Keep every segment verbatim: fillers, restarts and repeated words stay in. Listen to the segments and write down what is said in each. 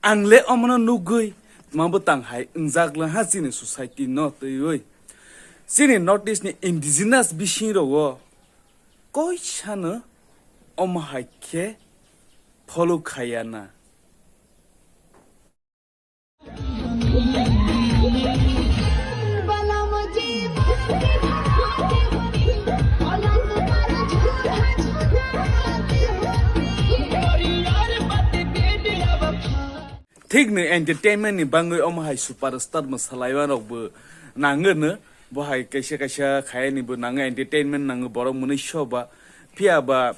Ang le omono nugwi tma bwtang hai wngjak le ha chini society no twiwi. Chini North East ni indigenous bising rogo koisano omo hai khe follow khaya na. Thik no entertainment ni bangwi omo hai superstar mwsalaimarok bo nango no, bo hai kaisa kaisa khayani bo nango, entertainment nango borok mwnwi soba. Phiya ba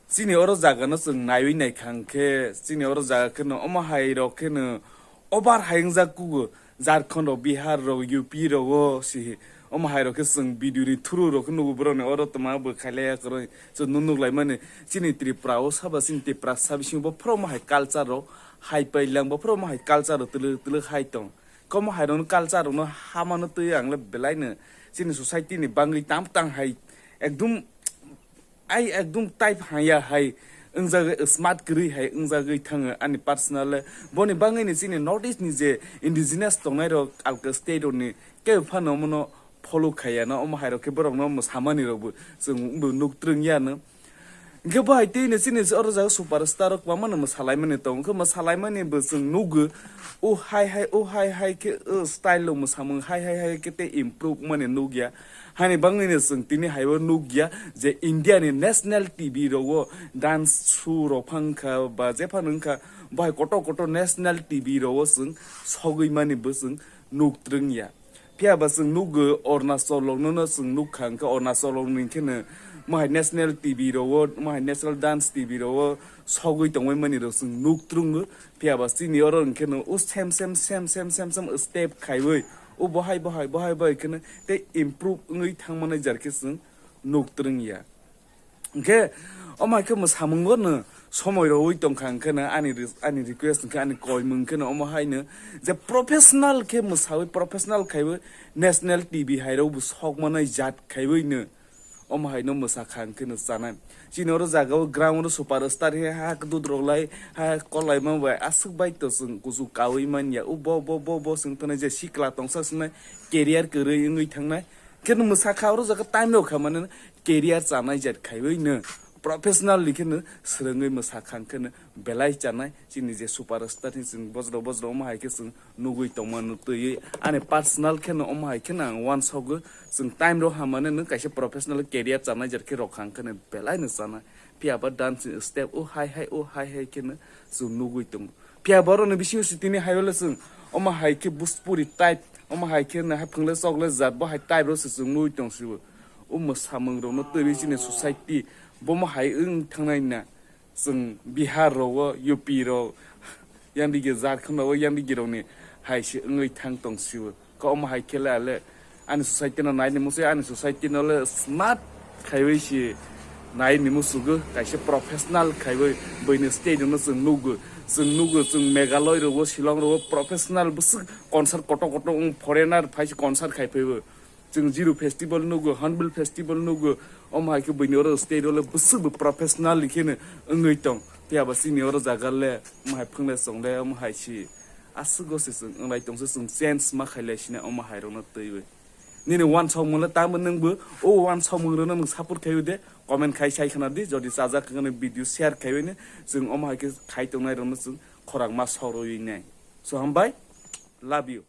chini oro jaga no chwng naiwi naikha hwnkhe chini oro jaga kheno omo hai rok kheno over hai wngjak kugo, Jharkhand rok, Bihar rok, U P rogo si omo hai rok khe chwng video ni through rok khe nugo borok ni oro tma bo khailaiya kwrwi chwng nuk nuk laimani. Chini Tripura o saba chini Tiprasa bisingo bo phoro omo hai culture rok hai pailang bo phoro omo hai culture rok twlwk twlwk hai tong. Komo hai rokno culture rokno hamano twi ang le belai no chini society ni bangwi tam tang hai ekdum ai ekdum type haya hai wngjagwi smart kwrwi hai wngjagwi thango ani personal le. Boni bangwi ni chini North East ni je indigenous tongnai rok alka state rok ni kebo phano omono follow khaya no, omo hai rok khe borok no mwsamani rok bo chwng bo nuk twrwng ya no. Hwnkhe bo hai twi no chini oro jaga superstar rok kwbangma no mwsalaimani tongo, hwnkhe mwsalaimani bo chwng nugo, o hai hai, o hai hai khe, o style o mwsamung hai hai hai khe tei improve mani nukya. Hani bangwi no chwng tini hai o nukya je India ni national T V rogo dance show rok phang kha ba jephano wngkha, bo hai kotor kotor national T V rogo chwng sogwi mani bo chwng nuk twrwng ya. Phiya ba chwng nugo Arunachal rokno no chwng nuk kha, hwnkhe Arunachal rokni kheno mohai national T V rogo, mohai national dance T V rogo sogwi tongwi mani rok chwng nuk twrwngo. Phiya ba chini oro hwnkhe no o same same same same same same step khaiwi o bohai bohai bohai bohai kheno tei improve wngwi thangmani jar khe chwng nuk twrwng ya. Hwnkhe omo hai khe mwsamungo no somoi rwui tongkha, hwnkhe no ani re-, ani request hwnkhe ani koimung hwnkhe no omo hai no je professional khe mwsaui professional khaiwi national T V hai rok bo sok manai jat khaiwi no omo hai no mwsakha hwnkhe no chanai. Chini oro jaga o ground o superstar he ha dudrok lai ha kol lai ma bai aswk bai to chwng kuchuk kaui manya o bo bo bo bo chwng tongnai je sikla tongsa swngnai career kwrwi wngwi thangnai. Khe no mwsakha oro jaga time rok kha mane career chanai jat khaiwi no professional ni khe no swrwngwi mwsakha hwnkhe no belai chanai chini je superstar ni chwng bojro bojro omo hai khe chwng nugwi tongmano twiwi ani personal khe no omo hai khe no ang uansogo chwng time rok hamani no kaisa professional career chanai jat khe rok kha hwnkhe no belai no chanai phiya ba dancing step o hai hai o hai hai khe no chwng nugwi tongo. Phiya borokni bisingo se tini hai le chwng omo hai khe buspuri type, omo hai khe nahai phungle chokle jat bo hai type rok se chwng nugwi tong sibo. O mwsamung rokno twiwi chini society bomo hai wng thangnai na chwng Bihar rogo, U P rok, yang digi Jharkhand rogo, yang digi rokni hai se wngwi thang tong sibo. Ko omo hai khe le ale ani society no nai ni muchung, ani society no le smart khaiwi si nai ni muchungo, kaisa professional khaiwi buini stage no chwng nugo, chwng nugo, chwng Meghalaya rogo, Shillong rogo professional bwswk concert kotor kotor wng, foreigner phai si concert khai phaibo. Chwng Ziro festival nugo, Hornbill festival nugo, omo hai khe buini oro stage o le bwswk bo professional ni khe no wngwi tong. Phiya ba chini oro jaga le omo hai phungle chong le omo hai si aswk go se chwng wnglai tong se, chwng change ma khai lai sina omo hai rokno twiwi. Nini uansukmung le tamo nwng bo o uansukmung rokno nwng support khaiwi de, comment khai sai khna di, jodi chajak hwnkhe video share khaiwi no chwng omo hai khe khai tongnai rokno chwng khorang ma sorwi nai. So hambai, love you.